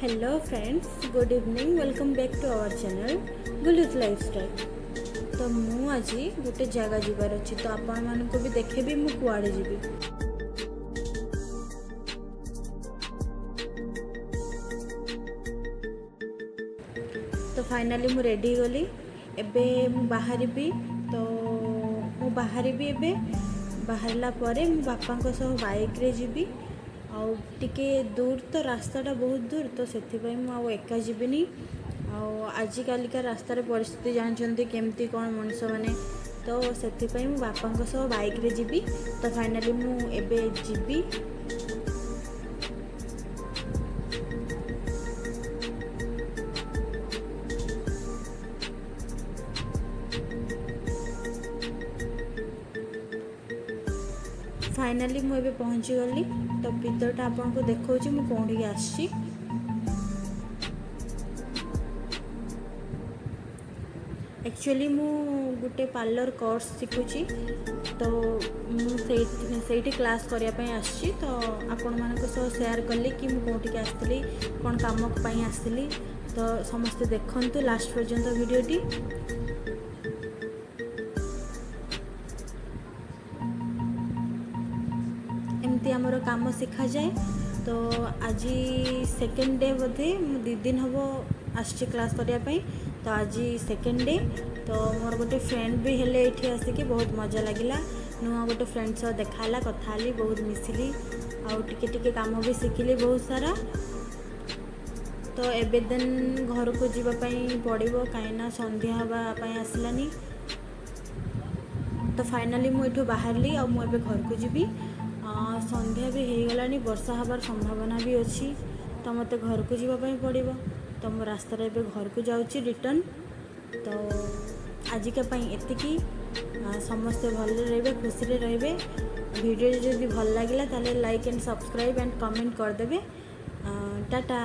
Hello friends, good evening, welcome back to our channel Gulu's Lifestyle। ତ ମୁଁ ଆଜି ଗୋଟେ ଜାଗା ଯିବାର ଅଛି, ତ ଆପଣମାନଙ୍କୁ ବି ଦେଖେଇବି ମୁଁ କୁଆଡ଼େ ଯିବି। ତ ଫାଇନାଲି ମୁଁ ରେଡ଼ି ହେଇଗଲି। ଏବେ ମୁଁ ବାହାରିବି। ତ ମୁଁ ବାହାରିବି ଏବେ। ବାହାରିଲା ପରେ ମୁଁ ବାପାଙ୍କ ସହ ବାଇକ୍ରେ ଯିବି। ଆଉ ଟିକେ ଦୂର ତ, ରାସ୍ତାଟା ବହୁତ ଦୂର, ତ ସେଥିପାଇଁ ମୁଁ ଆଉ ଏକା ଯିବିନି। ଆଉ ଆଜିକାଲିକା ରାସ୍ତାରେ ପରିସ୍ଥିତି ଜାଣିଛନ୍ତି କେମିତି କ'ଣ ମଣିଷମାନେ, ତ ସେଥିପାଇଁ ମୁଁ ବାପାଙ୍କ ସହ ବାଇକ୍ରେ ଯିବି। ତ ଫାଇନାଲି ମୁଁ ଏବେ ଯିବି। ଫାଇନାଲି ମୁଁ ଏବେ ପହଞ୍ଚିଗଲି। ତ ଭିତରଟା ଆପଣଙ୍କୁ ଦେଖାଉଛି ମୁଁ କେଉଁଠିକି ଆସିଛି। ଆକ୍ଚୁଆଲି ମୁଁ ଗୋଟେ ପାର୍ଲର କୋର୍ସ ଶିଖୁଛି, ତ ମୁଁ ସେଇଠି କ୍ଲାସ୍ କରିବା ପାଇଁ ଆସିଛି। ତ ଆପଣମାନଙ୍କ ସହ ସେୟାର କଲି କି ମୁଁ କେଉଁଠିକି ଆସିଥିଲି, କ'ଣ କାମ ପାଇଁ ଆସିଥିଲି। ତ ସମସ୍ତେ ଦେଖନ୍ତୁ ଲାଷ୍ଟ ପର୍ଯ୍ୟନ୍ତ ଭିଡ଼ିଓଟି। ଏମିତି ଆମର କାମ ଶିଖାଯାଏ। ତ ଆଜି ସେକେଣ୍ଡ ଡେ ବୋଧେ। ମୁଁ 2 ଦିନ ହେବ ଆସିଛି କ୍ଲାସ୍ କରିବା ପାଇଁ, ତ ଆଜି ସେକେଣ୍ଡ ଡେ। ତ ମୋର ଗୋଟେ ଫ୍ରେଣ୍ଡ ବି ହେଲେ ଏଇଠି ଆସିକି, ବହୁତ ମଜା ଲାଗିଲା। ନୂଆ ଗୋଟେ ଫ୍ରେଣ୍ଡ ସହ ଦେଖା ହେଲା, କଥା ହେଲି, ବହୁତ ମିଶିଲି ଆଉ ଟିକେ ଟିକେ କାମ ବି ଶିଖିଲି ବହୁତ ସାରା। ତ ଏବେ ଦେନ୍ ଘରକୁ ଯିବା ପାଇଁ ପଡ଼ିବ, କାହିଁକିନା ସନ୍ଧ୍ୟା ହେବା ପାଇଁ ଆସିଲାନି। ତ ଫାଇନାଲି ମୁଁ ଏଠୁ ବାହାରିଲି ଆଉ ମୁଁ ଏବେ ଘରକୁ ଯିବି। ସନ୍ଧ୍ୟା ବି ହେଇଗଲାଣି, ବର୍ଷା ହେବାର ସମ୍ଭାବନା ବି ଅଛି, ତ ମୋତେ ଘରକୁ ଯିବା ପାଇଁ ପଡ଼ିବ। ତ ମୁଁ ରାସ୍ତାରେ ଏବେ ଘରକୁ ଯାଉଛି ରିଟର୍ଣ୍ଣ। ତ ଆଜିକା ପାଇଁ ଏତିକି। ସମସ୍ତେ ଭଲରେ ରହିବେ, ଖୁସିରେ ରହିବେ। ଭିଡ଼ିଓ ଯଦି ଭଲ ଲାଗିଲା, ତାହେଲେ like and subscribe and comment କରିଦେବେ। ଟାଟା।